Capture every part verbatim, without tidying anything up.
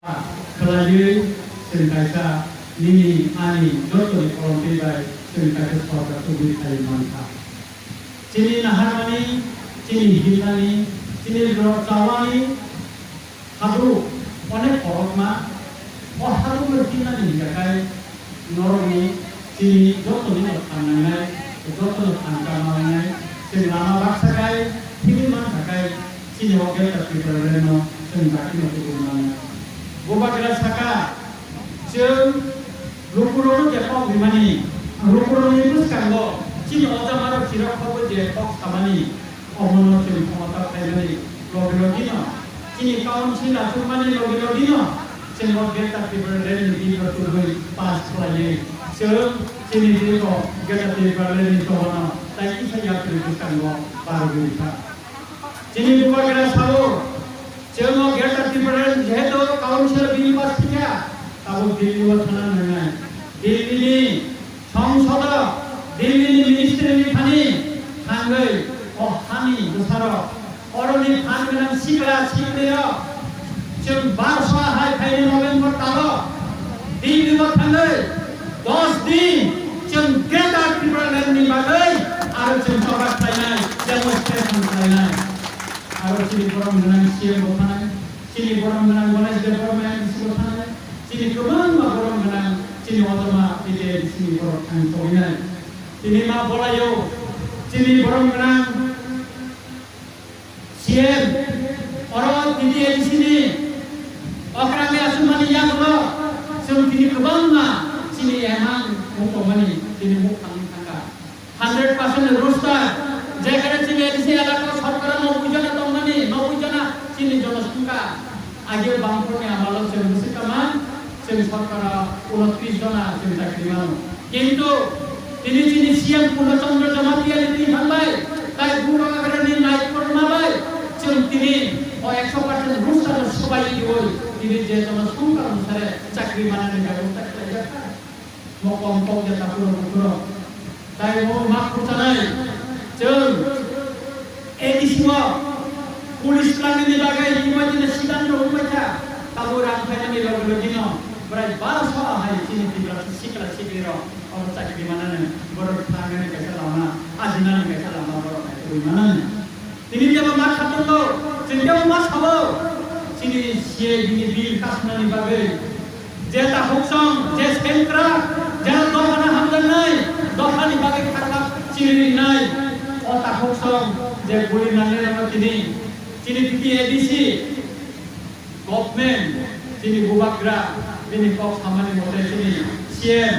Khlaiwi chwng kaisa nini ani jotoni kolomtwi bai chwng kaisa sorkar tubui khai mankha. Chini naharmani, chini hinani, chini rok chawani habu onek khorokma, o habu bai hinani hinkha khe norokni chini jotoni no phan nangnai, jotoni phan kama nangnai, chini lama baksa khai thigwi mankha khe chini o Greater Tipraland no chwng dakti no tubui mannai. Bubagra saka, chwng lukurokno je kok rimani, lukurokni bwskango chini ojamarok chirok khogwi je kok samani, omono chwng khomota khlaimani logi logino, chini council achukmani logi logino, chwng o Greater Tipraland ni bill no tubui pass khlaiwi, chwng chini bill o Greater Tipraland ni tongmano tai kisa yapri bwskango barwi rikha. Chini bubagra sao, chwng o Greater Tipraland jehetu council bill pass khikha, tabuk Delhi o thana nangnai. Delhi ni Songsodo, Delhi ni ministry ni thani thangwi o hani bwsarok, oroni phan gwnang sikla siklirok, chwng barso hai phaini November talo Delhi o thangwi dos din chwng Greater Tipraland ni bagwi aro chwng choba khlainai, demonstration khlainai. Aro chini borom gwnang C M bo thanai, chini borom gwnang Ganesh Debbarma M D C bo thanai, chini kwbangma borom gwnang chini ojama T T A D C ni borok thang tongwinai. Tini ma bolaio, chini borom gwnang C M, oro T T A D C ni okra khe aswkmani yagulo chwng tini kwbangma chini emang wng tongmani tini muk thangwi thangkha. Hundred percent roster, jekhane chini A D C elaka sorkaro noboi jona tongmani, noboi jona chini jonosongkha. Age bangphorni amalo chwng bwswk kama, chwng sorkaro unotris jona chwng chakri mano. Kintu tini chini C M Purno Chandra Jamatia ni twi thangbai, tai Bubagra ni nai korma bai, chwng tini o ekso percent roster no swbai diwi, tini je jonosongkha onusare chakri manani bebosta khlaijakha. Mokom kok je takhurok bukhurok. Tai bo ma khurchanai. Chwng A D C o police twlangni bagwi twibaidino siddhanto wngbaikha. Tabuk rang phaimani logi logino bwrai barso ahai chini Tiprasa sikla siklirok oro chakri manani borok thangnani kaisa lama, ajinani kaisa lama borok hai tubui manani. Tini tebo ma khatungo, chini tebo ma sabo, chini C A D ni bill kasnani bagwi. Je takhuk song, je sengkrak, je dophano hamjaknai, dophani bagwi kharkap chini rinai. O takhuk song, je guli nangnai rokno tini, chini T T A D C. Government, chini bubagra, bini kok samani mote chini C M,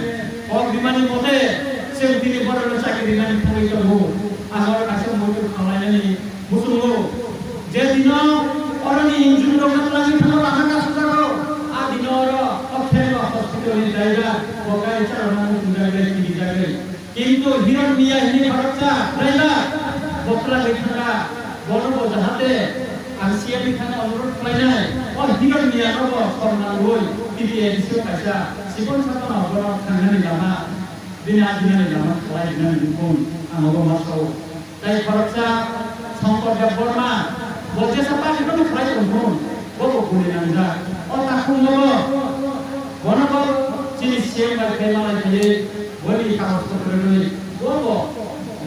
kok rimani mote, chwng tini borokno chakri rinani thangwi tongo. Ang oro kaisa muitu khlainani muchungo. Je dino oroni injun rokno twlangwi thango lama kasu jago, a dino oro o Khemba hospital ni driver, bo gari chalona muchungjagwi, tini jagwi. Kintu Hiron Miya hini khoroksa driver bo twlangwi thangkha, bono bo jahate ang C M ni thani onurodh khlainai, o Hiron Miya no bo song nangwi T T A D C o kaisa sikon sakono bono thangnani lama, bini ajinani lama khlai rinani hwn ang obo ma sao. Tai khoroksa Shankar Debbarma, bo jesa party no khlai tong thung, bo bo guli nangjak. O takhuk no bo, bono bo chini C M bai khe malai khe, boni kagoj potro rwi, bo bo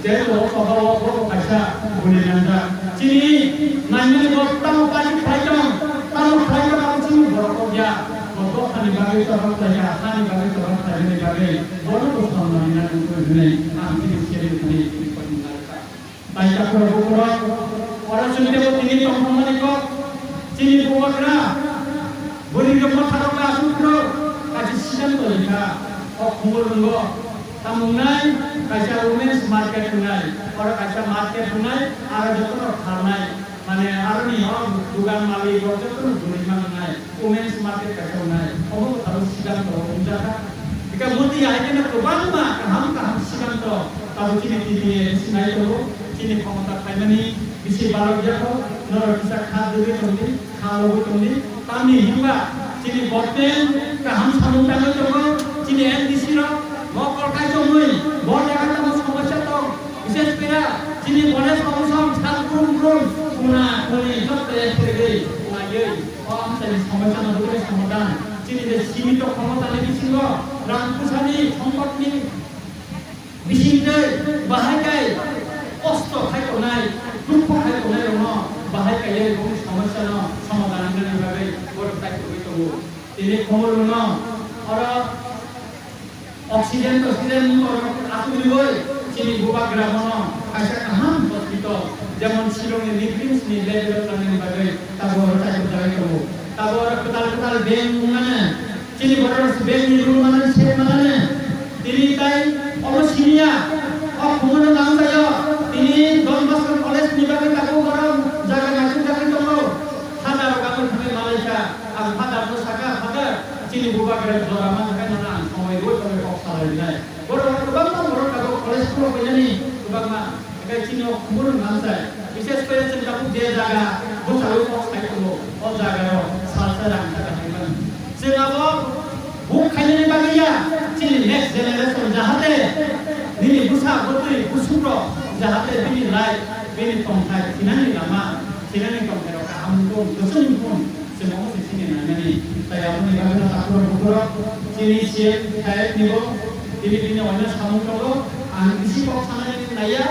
jail o choba o, bo bo kaisa guli nangjak. Chini naimani bo tamo party khlai tong, tamo khlai tong, abo chini borok ya. Bo dophani bagwi choba khlai ya, hani bagwi choba khlai ni bagwi, bono bo samna ni nang hwnwi ang chini C M ni thani. Tai takhurok bukhurok, oro chwng teibo tini tongthokmani kok, chini bubagra, bwrwirok mwtharok aswk phuru kaisa siddhanto rikha, o khumulwngo, tamo wngnai, kaisa women's market wngnai, oro kaisa market wngnai, aro jotono kharnai, mane aroni o dugan malik rok jotono gwnwi mangnai. Women's market kaisa wngnai, obo bo tabuk siddhanto wngjakha. Bikha modi hai kheno kwbangma kaham kaham siddhanto tabuk chini T T A D C nai tongo, chini khomota phaimani bisi balok yakho, norok kisa kha dwgwi tongdi, kha logwi tongdi. Tamni hinba chini government kaham samung tangwi tongo, chini M D C rok mokol kaichomwi bo jaga tamo somosya tong, bises khe chini Ganesh Babu song sal brum brum, kuna kuni joto ek khe wngnaiwi. O amchaini somosyano bwtwi somadan. Chini je simito khomotani bisingo rang pusani, sompotni bisingtwi bahai kai kosto khai tongnai, dukhu khai tongnai rokno bahai kaiwi bongni somosyano somadan wngnani bagwi borok tai tongwi tongo. Tini khumulwngno oro oxygen, oxygen borok asugriwi chini bubagra bono kaisa kaham hospital, jemon Shillongni NIMS ni level o tangmani bagwi tabuk oro chaijak tongo. Tabuk oro kwtal kwtal bank wngnani, chini borok bank ni rule manani, sep manani, tini tai omo siniya, o khumulwng ang tayo, tini Don Bosco College ni bagwi tabuk oro jaga naisuk jagwi tongo. Father rok ang thangwi malaisa, ang father no saka, "Father, chini bubagra jora man khe nono ang somoi rwi tongwi kok salai rinai." Borok kwbangma borok tabuk college school o faijaknai kwbangma, hwnkhe chini o khumulwng nang sai. Bishes khe chwng tabuk je jaga bwchaui kok sai tongo, o jaga rok salsa rang saka hai mano. Chwng abo buk khainani bagwi ya, chini next generation jahate nini bwsa bwtwi busukrok jahate bini life, bini tongthai, thinani lama, thinani tongthairok kaham wngthun, kwchwng wngthun, chwng omo se chini nainani. Tai aboni bagwino takhurok bukhurok chini C M saheb nibo tini bini oino samung tongo. Ang bisi kok sanani naiya,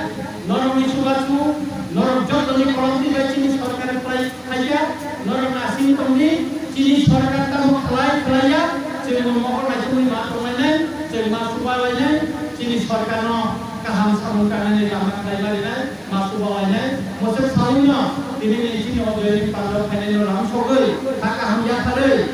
norokni chubachu, norok jotoni kolomti bai chini sorkar khlai khaikha, norok nasing tongdi, chini sorkar tamo khlai khlaiya, chwng bo mokol naisingwi ma tonglainai, chwng ma subalainai, chini sorkarno kaham samung tangnani lama khlai marinai, ma subalainai, mwswk sawino, tini ni chini o joyoni pandao khainaino lam sogwi, ha kaham yapharwi,